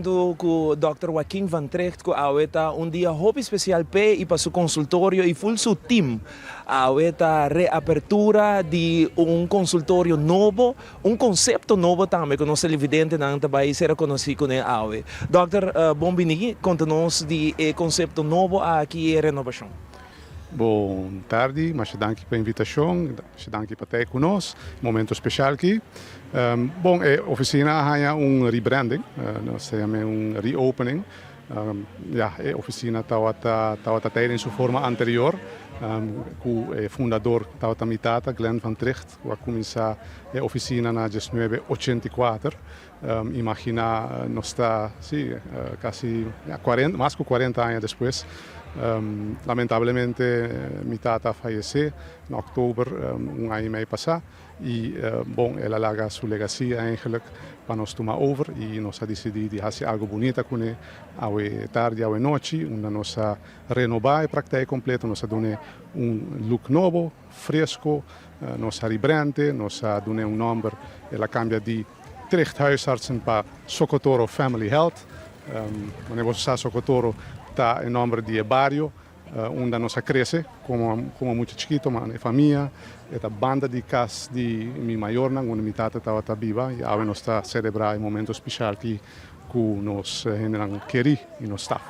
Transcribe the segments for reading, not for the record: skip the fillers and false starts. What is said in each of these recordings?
Hunto cu Dr. Joaquin van Trigt, cu awe ta un dia hopi special p'e y pa su consultorio y full su team. Awe ta reapertura di un consultorio nobo, un concepto nobo tambe cu nos televidentenan ta bay ser conoci cune awe. Dr. Bon bini, conta nos di e concepto nobo aki y e renovacion. Bon tardi, masha danki pa e invitacion, masha danki pa ta cu nos, momento special aki. Bon, e oficina a haya un rebranding, nos ta yama un reopening. Ja, e oficina tawata den su forma anterior, cu e fundador tawata mi tata, Glenn van Trigt, cu a cuminsa e oficina na 1984. Imagina, nos ta, si, casi, ja, 40, mas cu 40 aña despues. Lamentablemente, mi tata a fayece na october un aña y mey pasa y, bon, el a laga su legacy eigenlijk pa nos tuma over y nos a dicidi di haci algo bunita cune awe tardi, awe nochi, unda nos a renoba e praktijk completo, nos a duna un look nobo, fresco, nos a rebrand, nos a duna un nomber, el a cambia di Trigt Huisartsen pa Socotoro Family Health. Wanneer bo sa, Socotoro ta e nomber di bario unda nos a crece como mucha chikito, ma e famia, ta banda di cas di mi mayornan, unda mi tata tawata biba, y awe nos ta celebra e momento special aki cu nos hendenan keri y nos staff.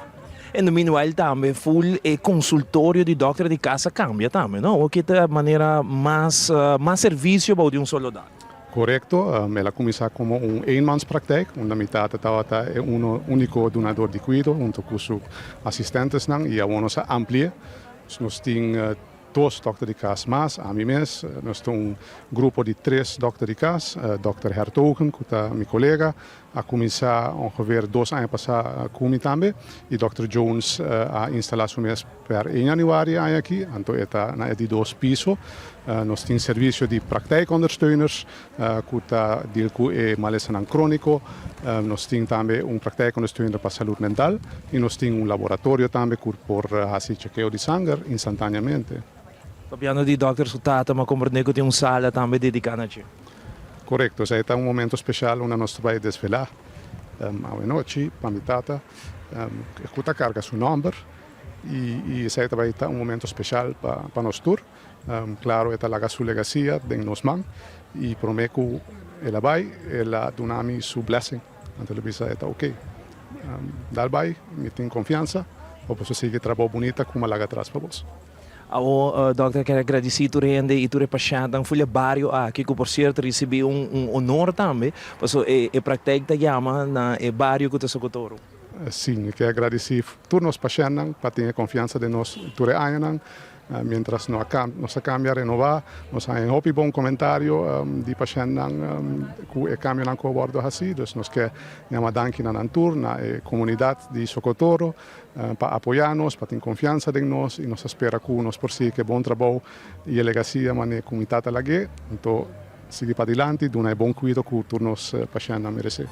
In the meanwhile tambe full e consultorio di dokter di cas a cambia tambe, no? Cu ta manera mas servicio di un solo dak. Correcto, el a cuminsa como un eenmanspraktijk, unda mi tata tawata e unico dunador di cuido, hunto cu su assistentenan, y awor nos a amplia. Nos tin dos dokter di cas mas, ami mes, nos tin un grupo di tres dokter di cas, Dr. Hertogen, cu ta mi colega, a cuminsa ongeveer 2 aña pasa cu mi tambe, y Dr. Jones a instala su mes per 1 januari aki, anto e ta na di dos piso. Nos tin servicio di praktijkondersteuners, cu ta deal cu e malesanan cronico. Nos tin tambe un praktijkondersteuner pa salud mental y nos tin un laboratorio tambe cu por haci chequeo di sanger instantaneamente. Papiando di dokter su tata, m'a comprende cu tin un sala tambe dedica na dje. Correcto, esey ta un momento special unda nos ta bay desvela awe nochi pa mi tata, cu ta carga su nomber y esey tambe ta un momento special pa nos tur. Claro, e ta laga su legacia den nos man y prome cu el a bay, el a duna mi su blessing. Anto el a bisa e ta ok. Dal bay, mi tin confiansa, pa bo sigui trabou bunita cu m'a laga atras pa bo. Awo, dokter, kier gradici tur hende y tur pashent full bario aki, cu por cierto a ricibi un honor tambe, paso e praktijk ta yama na e bario cu ta Socotoro. Si, mi kier gradici tur nos pashent pa tin confiansa den nos tur aña, mientras nos a cambia, renoba, nos tin hopi bon comentario di pashent cu e cambionan cu a wordo haci, dus nos kier yama danki na nan tur, na e comunidad di Socotoro, pa apoya nos, pa tin confiansa den nos y nos ta spera cu nos por sigui bon trabou y e legacia mane cu mi tata a laga, anto sigui pa dilanti, duna bon cuido cu tur nos pashent merece.